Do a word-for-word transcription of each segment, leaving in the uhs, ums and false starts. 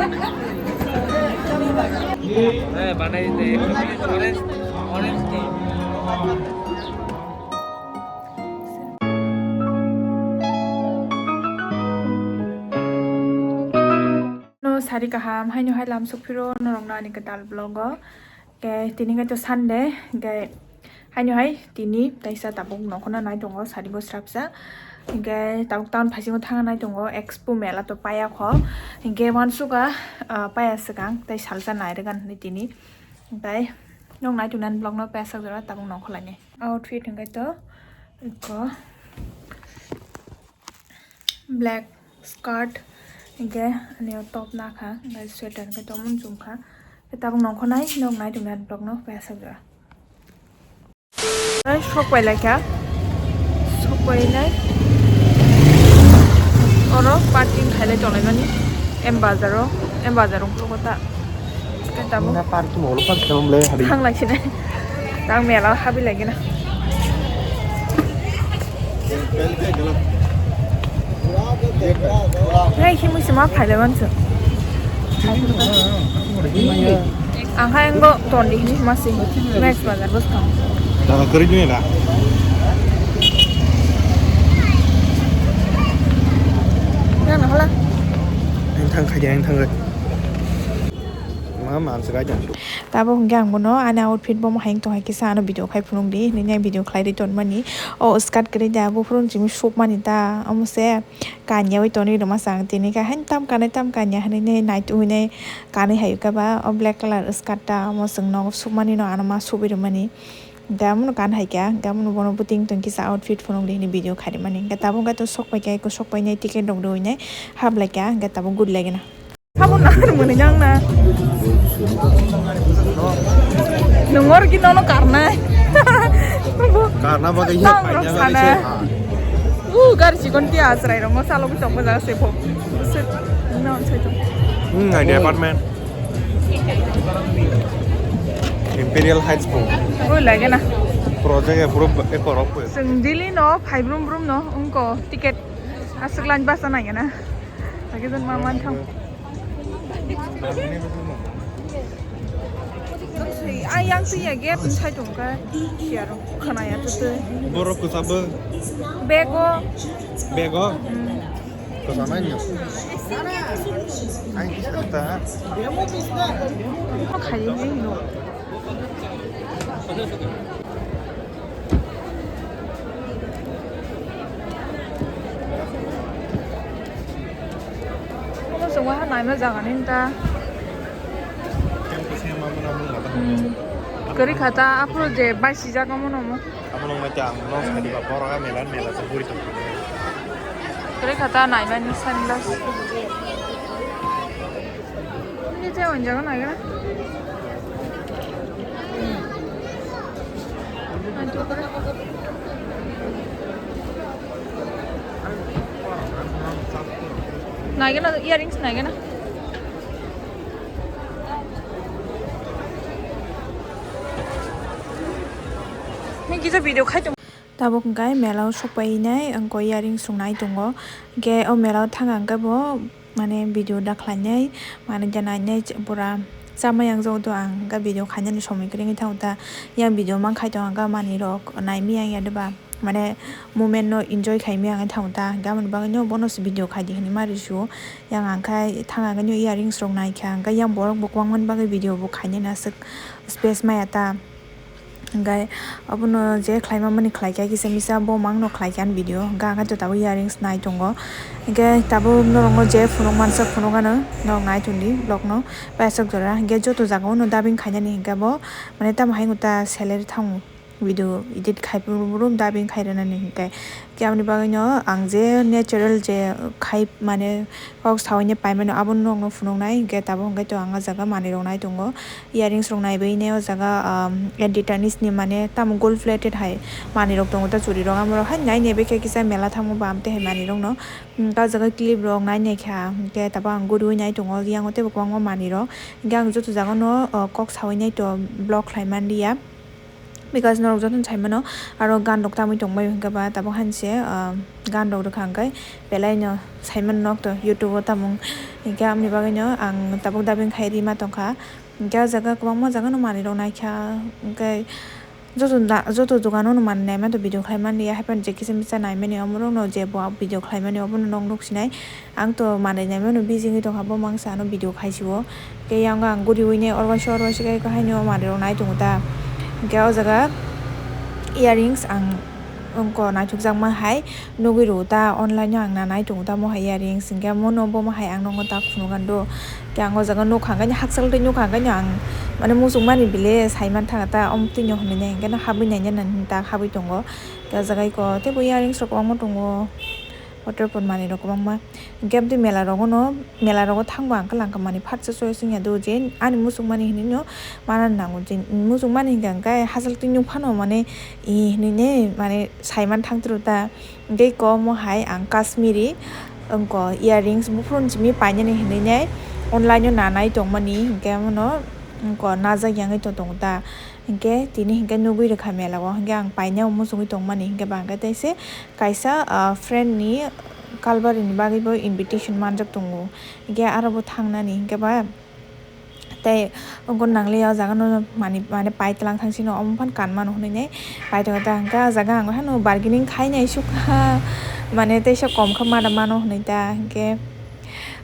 Eh, banai de, orange, orange tea. No, sari kaham, haino hai lam sukphiro norokno ani kwtal vlog o. Ke tini khe to Sunday, ke haino hai tini taisa tabuk nongkhorno nai tongo, sari bo srapsa. Hingke tabuk town phaisingo thangna nai tongo, Expo mela to paya kho. Hingke uansukha, ah, paya swkang, tei salsa nai rwgan hinwi tini. Hingke nwng nai tongnani vlog no paya sak jora tabuk nongkhor lainai. Outfit hingke to, eko black skirt, hingke ani o top nakha, hingke sweater hingke to mung chumkha. Hingke tabuk nongkhor nai, nwng nai tongnani vlog no paya sak jora. Ai, sok pai laikha. Sok pai nai. Oro parking khailai tonglaimani. M bazar o, M bazar o kota. Khe tabuk. Na parking holo parking holo le habi. Thang lai sinai. Tang mela habi lagi na. Ngai khi musi ma phaile mansu. Ang hai ang go tondi hini masi. Max bazar bus kam. Daga kari dunia da. Yang na hala. Yang thang khaja yang thang. Ma man se khaja. Tabuk hwnkhe ang bono ani outfit bo mohai wngtong hai kisa ano video khai phunukdi hinwi video khlaiwi tonmani. O skirt kwrwi da buphuru chini sukmani ta omo se kanyaui tonwi rwma chang tini khe haino tam kanai tam kanya hinwi nai naitu hinwi kanwi hai khe ba o black colour skirt ta omo chwng nogo sukmani no ano ma subwi rwmani. Hwnkhe amono kan hai khe hwnkhe amono bono bwtwi wngtong kisa outfit phunukdi hinwi video khai rwmani hwnkhe tabuk hwnkhe to sok pai khe sok painai ticket rok rwinai hablai khe hwnkhe tabuk guri lai gana. Sabo nang mani yang na. Nungor ki nono karnai. Karna bagwi ya Tang rok paina sana. Bagwi se. U gari chikon ti asrai rong salo ki chokbo jaga se pho. Se no se to. Hmm, ini apartment. Imperial Heights pho. Ui lagi na. Project ya pura ekor pho. Seng Delhi no phai brum brum no ungko ticket aswk line basa nai na. Lagi jan ma man thang. Ai yang sui ya gate sai tong ka. Siaro khana ya tu tu. Borok kwchabo. Bego. Bego. Kwchama nyo. Ai kisa ta. Khai ni no. Omo chwng waha naima jaga ni ta. Hmm. Kwrwi kha ta, aphuru je bai sijak omo no omo. Abo nung mai ta ang no sadi ba borok a mela mela se buri tong. Kwrwi kha ta naima ni sunglass. Ni je on jaga naga. Naga na earrings naga na. Ni kisa video khai tong. Tabuk hwnkhe mela o sokpai nai, wngkha earrings rok nai tongo. Hwnkhe o mela o thang ang khe bo, mane, video da khlainai, mane, da nainai, pura chamai yang jagdo ang, hwnkhe video khainani somoi kwrwi wngwi thango ta. Yang video mang khai tong ang khe manwi rok nai miyang ya doba, mane, moment no enjoy khai miyang wngwi thango ta. Hwnkhe aboni bagwi no bono se video khai di hinwi ma rw sio. Yang ang khai thang ang khe earrings rok nai kha, hwnkhe yang borok bo kwbangmani bagwi video bo khainani aswk space maya ta. Hwnkhe abono je khlaima mani khlaikha kisa misa bo mangno khlaikha ani video, hwnkhe ang khe tabuk earrings nai tongo. Hwnkhe tabuk norokno je phunuk mansa phunuk ano norok nai tongdi vlogno paisok jora. Hwnkhe joto jagao no dubbing khainani hwnkhe bo mane tamo hai ta salary thango video edit khai phuru phuru dubbing khai rwnani hwnkhe. Khe aboni bagwino ang je natural je khai mane kok sawi ni paimano abono nokno phunuknai, hwnkhe tabuk hwnkhe to ang o jaga manwi rok nai tongo, earrings rok naibai nai o jaga, um, Adidas ni mane tamo gold plated hai manwi rok tongo ta churi rok, amo rok hai nai nai bai khe kisa mela thango ba amtwi hai manwi rok no, um, ta jaga clip rok nai nai kha, hwnkhe tabuk ang guriwi nai tongo, yang o teibo kwbangma manwi rok, hwnkhe ang joto jaga no, uh, kok sawi nai to vlog khlai man liya. Because norok jotono saimano, aro gan rok tamwi tongbai hwnkhe ba tabuk hanse, ah, gan rok rwkha hwnkhe belai no saimano nok to YouTube o tamung. Hwnkhe amoni bagwi no ang tabuk dubbing khai rima tongkha. Hwnkhe o jaga kwbangma jaga no manwi rok naikha, hwnkhe joto da-, joto dogan o no manwi naima to video khlai manliya, haiphano je kisa misa naimani omorok no je bo video khlai mani obono nok nuk sinai. Ang to manwi naimano busy wngwi tongkha, bo mangsa ano video khaisio. Khe yang ang guriwi nai orwaisa orwaisa khe haino manwi rok nai tongo ta. Hwnkhe o jaga earrings ang wngkha naithokjakma hai nugwi rwo ta, online o ang nanai tongo ta mo hai earrings, hwnkhe mono bo mo hai ang nokno tak phunukgwi do. Khe ang o jaga nukha hwnkhe hakchal twi nukha hwnkhe ang mane muchungmani bile sai mantha ta, omtwino hinwi nai hwnkhe habwi naina nang tak habwi tongo. Khe o jaga eko teibo earrings rok kwbangma tongo. Waterfall manwi rok kwbangma. Hwnkhe amtwi mela rogo no, mela rogo thangba ang khe langkha manwi phatsa choice wngya do je ani muchung mani hinwi no mana nango je muchung mani hwnkha hwnkhe hachal twi nung phano mane e hinwi ne mane saiman thangtru ta. Hwnkhe eko omo hai ang Kashmiri wngkha earrings buphuru simi painani hinwi ne online o nanai tongmani hwnkhe omono wngkha najak yangwi tong tongo ta. Hwnkhe tini hwnkhe nugwi rwkha mela o hwnkhe ang painai muchungwi tongmani hwnkhe ba hwnkhe teise kaisa, ah, friend ni kalbari ni bagwi bo invitation manjak tongo, hwnkhe aro bo thangnani hwnkhe ba tei wngkha nangliya o jaga no mani, mani paitwlang thang sino omo phano kan mano hinwi nai paitwlang ta hwnkhe o jaga ang haino bargaining khainai sukha mane teisa kom khe mana mano hinwi ta hwnkhe.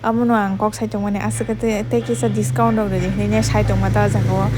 Abono ang kok sai tongmani aswk khe tei, tei kisa discount rok rwdi hinwi sai tongma ta o jaga o.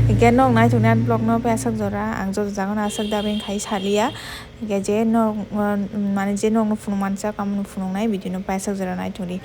Hwnkhe nok naithokni ani vlog no aswk jora ang joto jaga no aswk dubbing khai saliya. Hwnkhe je nok, mane je nokno phunuk mansa, abono phunuknai video no aswk jora naithokdi.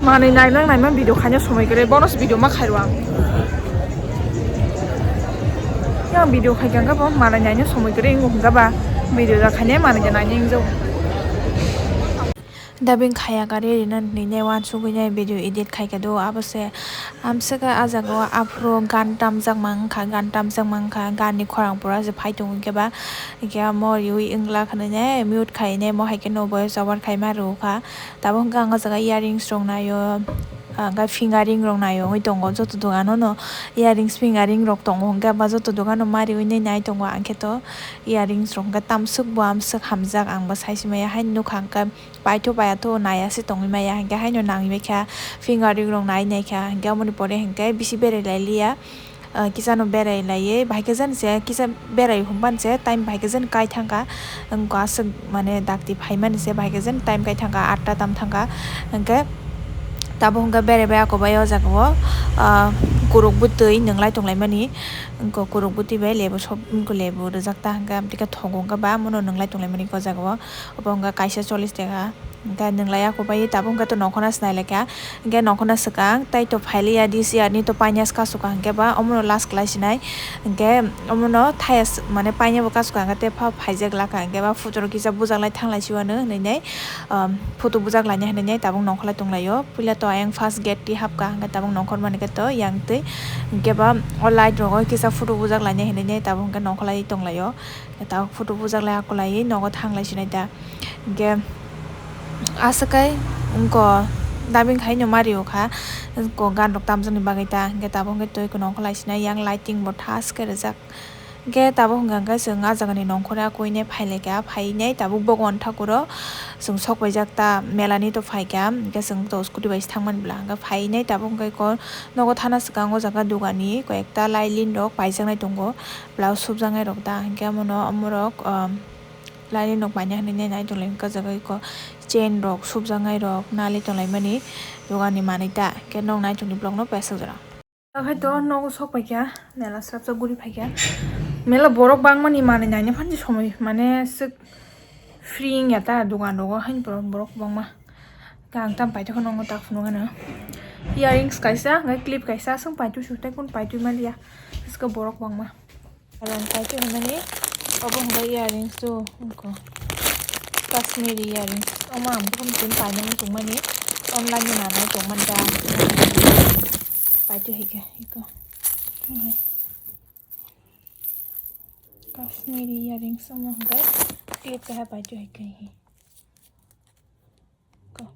Manwi naimang naimang video khaina somoi kwrwi, bonus video ma khairo ang. Yang video khaikha hwnkhe bo manwi naina somoi kwrwi wngo hwnkhe ba video da khaina manwi da naina wngjago. Dubbing khaya gari rina hinwi nai uansugwi nai video edit khaikha do abo se. Amswkha ah jaga o aphuru gan tamjak mang kha, gan tamjak mang kha, gan ni khorang pura se phai tongo hwnkhe ba. Hwnkhe amo riwi wngla khwnwi nai mute khai nai mo hai khe no voice over khai ma rw kha. Tabuk hwnkhe ang o jaga earrings rok naio, ah, hwnkhe finger ring rok naio wngwi tongo joto dogan o no earrings finger ring rok tongo hwnkhe ba joto dogan o ma riwi nai nai tongo ang khe to earrings rok hwnkhe tamswk bo amswk hamjak ang bo sai se maya haino nukha hwnkhe. Paitho paiya tho naiya se tongwi maya hwnkhe haino nangwi kha finger ring rok nai nai kha hwnkhe aboni pore hwnkhe bisi berai lai liya, ah, kisa no berai laiwi bahai khe jani se kisa berai hum bani se time bahai khe jani kai thang kha wngkha aswk mane dakti phai mani se bahai khe jani time kai thang kha atta tam thang kha hwnkhe tabuk hwnkhe berai bai ako bai o jaga o, ah, kuruk bwtwi nwnglai tong lai mani wngkha kuruk bwtwi bai lebu sop wngkha lebu rwjak ta hwnkhe amtwi khe thogo wngkha ba omono nwnglai tong lai mani o jaga o. Obo wngkha kaisa chollish taka. Hwnkhe nwng lai ya kobaiwi tabuk hwnkhe to nongkhorna se nai lai kha. Hwnkhe nongkhorna swkang tei to phai liya this year ni to paina se kasu ka hwnkhe ba omono last kwlai sinai. Hwnkhe omono thaya s-, mane paina bo kasu ka hwnkhe tei pha phaijak la kha hwnkhe ba photo rok kisa bujak lai thang lai si uanw hwnwi nai, um, photo bujak lainai hwnwi nai tabuk nongkhor lai tong lai o. Puila to ayang first gate twi hap ka hwnkhe tabuk nongkhor mani khe to yang twi hwnkhe ba o light rogo kisa photo bujak lainai hwnwi nai tabuk hwnkhe nongkhor lai tong lai o. Tabuk photo bujak lai akulaiwi nogo thang lai sinai ta. Hwnkhe aswk kai wngkha dubbing khai no ma rio kha, wngkha gan rok tamjakni bagwi ta. Hwnkhe tabuk hwnkhe twi kwno ongkha lai sinai yang lighting bo thash khe rijak. Hwnkhe tabuk hwnkha hwnkhe chwng ah jagani nongkhor akwui nai phai lai kha, phai nai tabuk Bhagwan Thakur o chwng sok paijak ta, mela ni to phai kha, hwnkhe chwng to scooty bai se thang mani bwla. Hwnkhe phai nai tabuk hwnkhe kok nogo thana swkang o jaga dogani koi ekta lailin rok paijak nai tongo. Blouse subjaknai rok ta hwnkhe omono omorok, um, lailin rok paina hinwi nai nai tong lai hwnkhe o jaga o chain rok subjaknai rok nai tong lai mani dogan ni manwi ta hwnkhe nok nai tongni vlog no paisajak. Hakhe to nogo sok paikha mela srapsa guri phaikha mela borok bangmani manwi naina phan somoi mane swk free wngya ta dogan rogo haino borok bangma. Khe ang tam paithakhe nokno tak phunukgano. Earrings kaisa, hwnkhai clip kaisa, aswng paitwi suk tei kun paitwi maliya. Isko borok bangma. Rang paitwi hwnmani, obo hwnkhai earrings tu, wngkha. Kashmiri earrings. Omo ang bukhum tin painani tongmani, online ni nanai tongmani da. Paitwi hai khe, iko. Kashmiri earrings omo hwnkhai clip kaisa paitwi hai khe. Ko.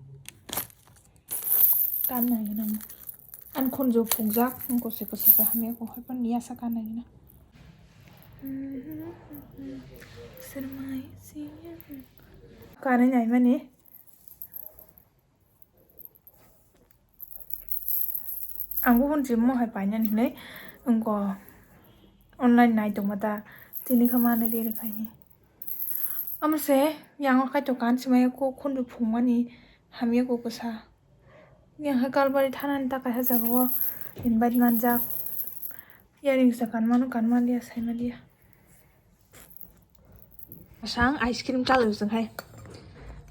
Kan nai gana mo. An khunju phungjak, ang kose kose ka hamya ko hai pan yasa kan nai gana. Kanai nai mani. Ang buphun chimo hai painani hinwi wngkha online nai tongma ta tini kha manwi ri rwkha hi. Omo se yang o kaitor kan swmai ko khunju phungmani hamya ko kwsa. Yang hai kalbari thanani ta kaisa jaga o invite manjak. Earrings sa kan mano kan manliya sai manliya. Asang ice cream chalai jeng hai.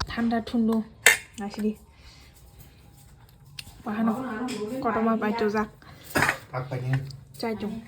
Thanda thundu. Asidi. Wahano kotoma bai chojak. Chai chung.